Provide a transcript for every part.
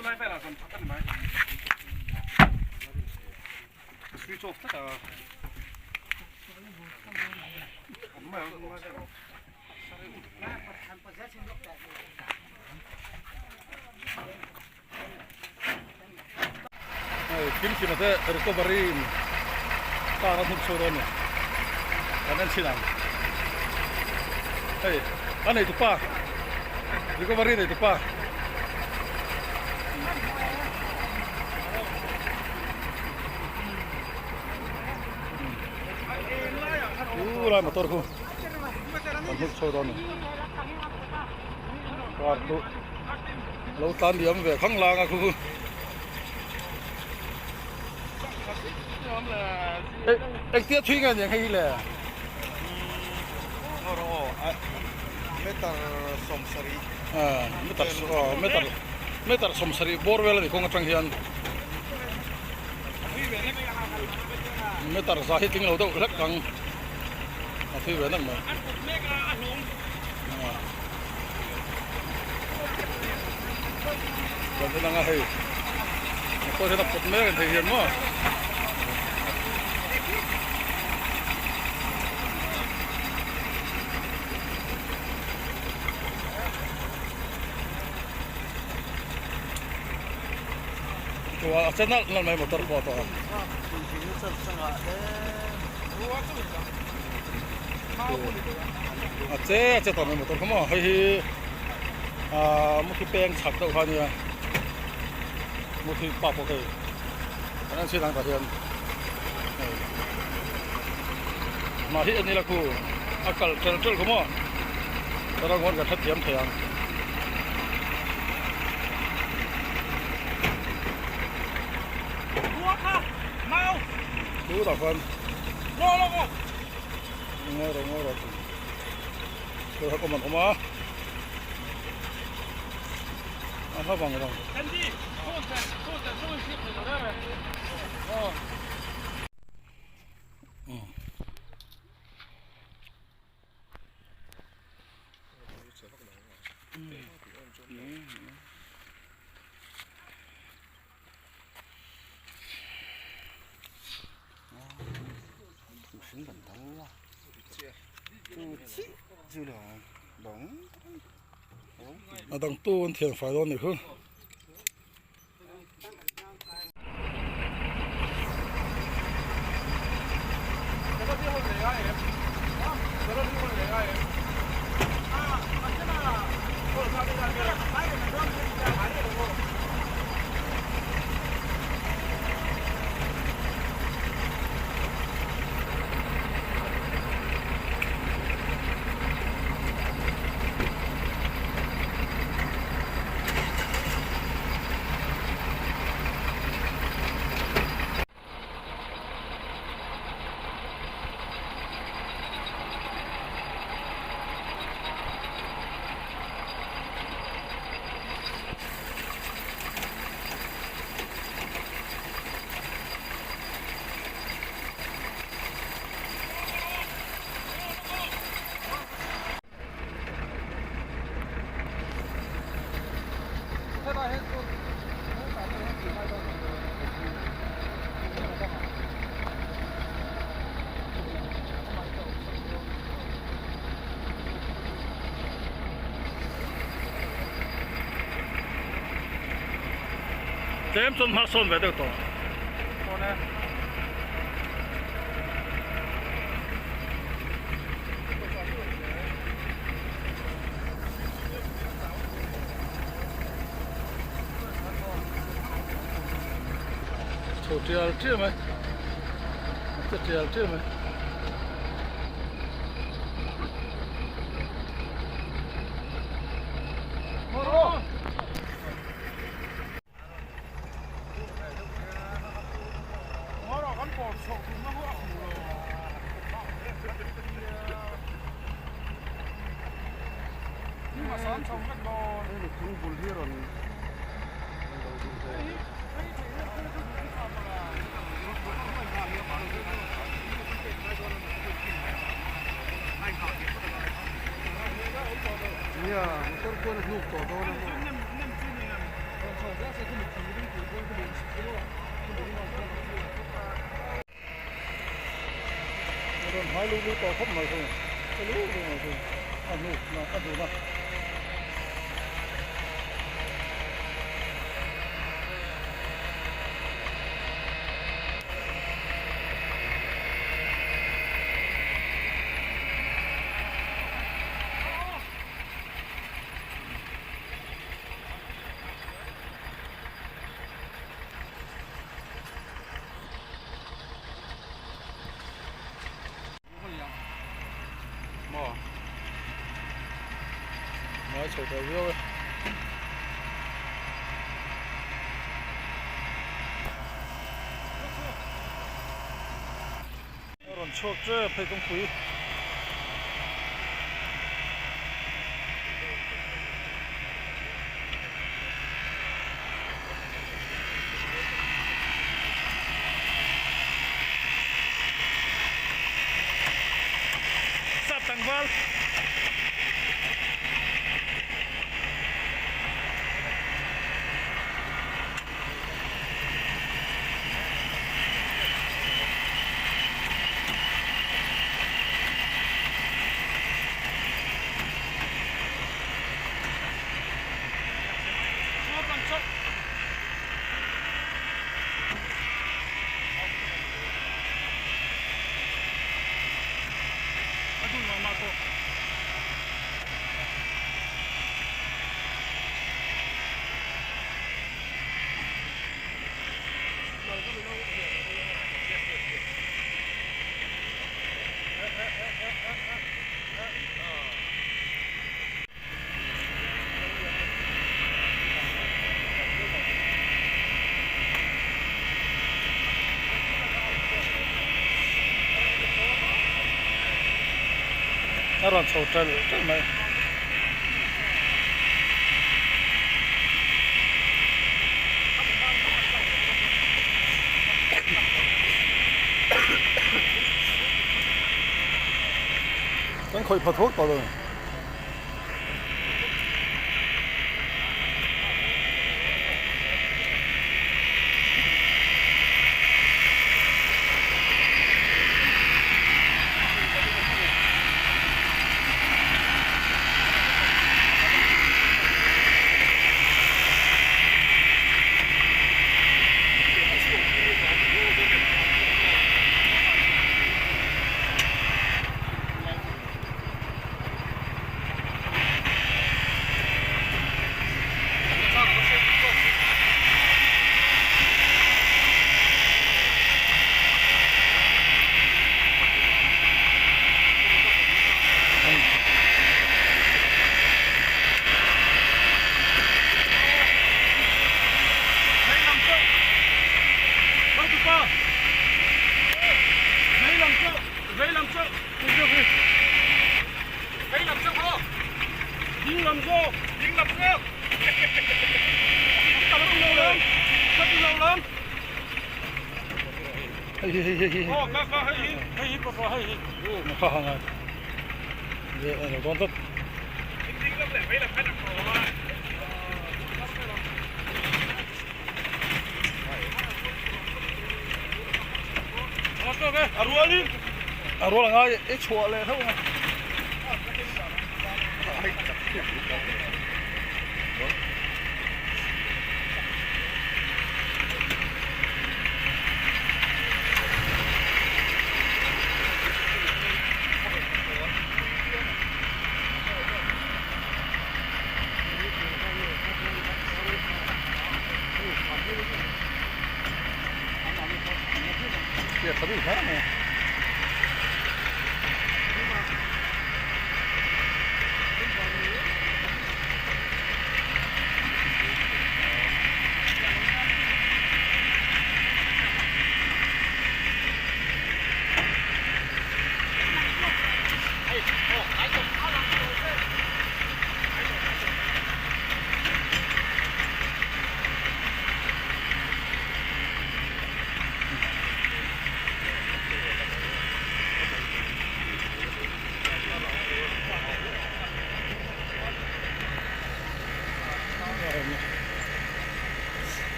Hei kimkima te recovery in car a hnuk chho dawn a ni kan en chhin ang hei a nei tupa recovery nei tupa. Chu lai motor khu kan hnuk chho dawn a ni car khu lo tlan liam ve khang lang a khu khu engtia thui nge niang hei hi le meter sawmsarih meter meter meter sawmsarih bawr vel a ni kawng atang hian meter za hi tling lo deuh hlek ang a thui ve nak mai chuan en anga hei motor hian a pawt mek ang thei hian maw. A che nalh nalh mai motor pawh a tawh a. A che a che tawh mai motor kha maw hei hi aaa muthi peng chhak deuh kha ania muthi pa pawh hei kan en chhin ang tah hian hei mah hi en ila khu a kal tel tel kha maw chuan kan hrethiam thei ang. Chu tah khan ngawi rawh ngawi rawh chu kha kawm an awm a a hla vang vang. A dang tu an thian fai dawn a nih chu. Tlem chuan hma sawn ve deuh tawh. Chho tial tial mai a che tial tial mai. A rawn hmai luh luh tawh khawp mai thung a luh luh mai thung a hnu a hnuna. Ngai chho tawh viau e. A rawn chhuak tep hei kawngpui. Sap tlangval. A rawn chho ṭalh ṭalh mai. Kan khawih pha thawk tawh lo. A rual a ngai e chhuah leh hlauh ang a.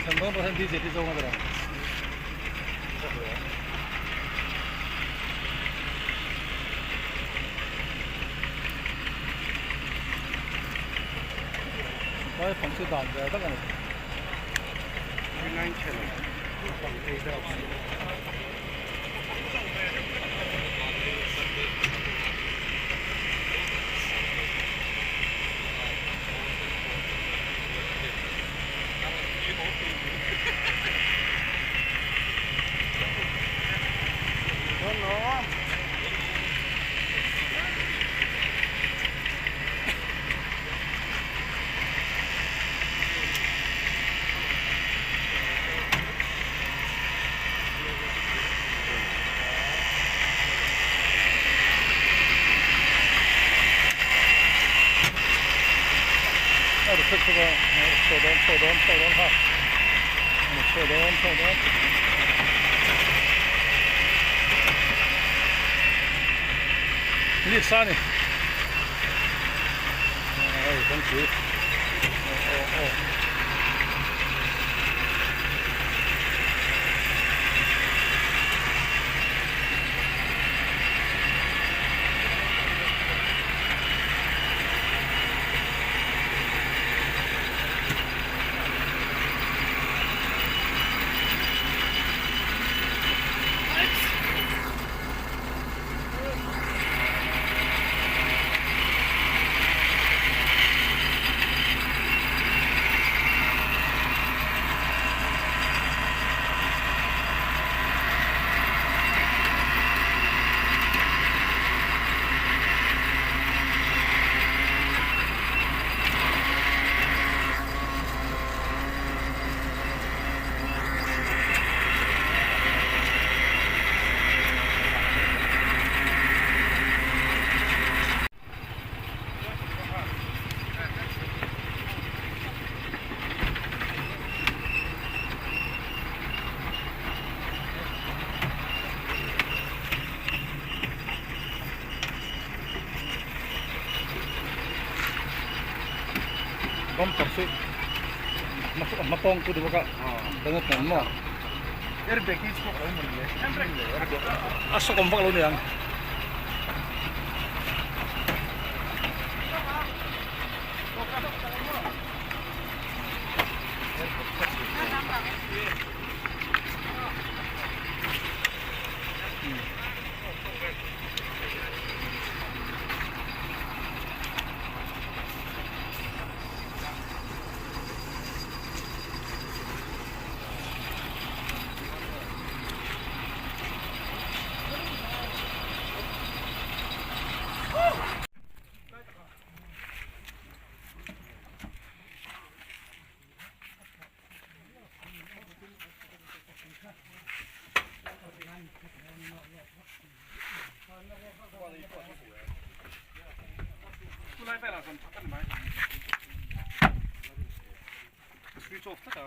Thlan dawn pawh hian DJ te zawng a ni lo. Vai pang chu dan ve tak a ni. A ri khek khek a, chho dawn chho dawn chho dawn kha chho dawn chho dawn. Lift sa a ni. Hei kawngpui aw aw aw. Bumper chu hma pawng chu ni bawk a banner nen maw Airbag hi chhuak lo maw ni le a sawk awm vak lo ni ang. Switch off tlat a.